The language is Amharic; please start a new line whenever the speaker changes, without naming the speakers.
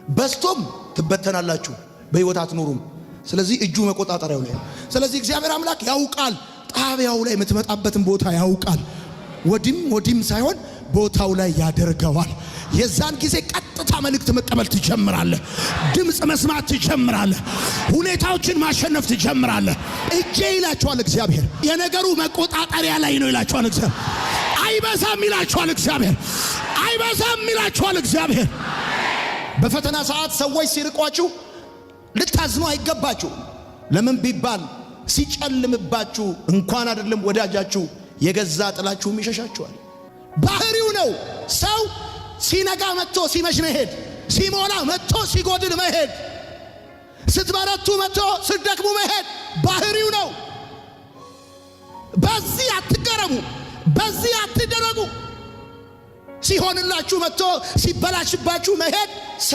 በስቶም ትበተናላችሁ፣ በህይወት አትኖሩም። ስለዚህ እጁ መቆጣጠሪያው ላይ። ስለዚህ እግዚአብሔር አምላክ ያውቃል፣ ጣቢያው ላይ የምትመጣበትን ቦታ ያውቃል። ወዲም ወዲም ሳይሆን ቦታው ላይ ያደርገዋል። የዛን ጊዜ ቀጥታ መልእክት መቀበል ትጀምራለህ። ድምፅ መስማት ትጀምራለህ። ሁኔታዎችን ማሸነፍ ትጀምራለህ። እጄ ይላችኋል እግዚአብሔር የነገሩ መቆጣጠሪያ ላይ ነው ይላችኋል እግዚአብሔር። አይበዛም ይላችኋል እግዚአብሔር። አይበዛም ይላችኋል እግዚአብሔር። በፈተና ሰዓት ሰዎች ሲርቋችሁ ልታዝኑ አይገባችሁ። ለምን ቢባል ሲጨልምባችሁ እንኳን አይደለም ወዳጃችሁ የገዛ ጥላችሁም ይሸሻችኋል። ባህሪው ነው። ሰው ሲነጋ መጥቶ ሲመሽ መሄድ፣ ሲሞላ መጥቶ ሲጎድል መሄድ፣ ስትበረቱ መጥቶ ስትደክሙ መሄድ ባህሪው ነው። በዚህ አትገረሙ፣ በዚህ አትደረጉ። ሲሆንላችሁ መጥቶ ሲበላሽባችሁ መሄድ ሰው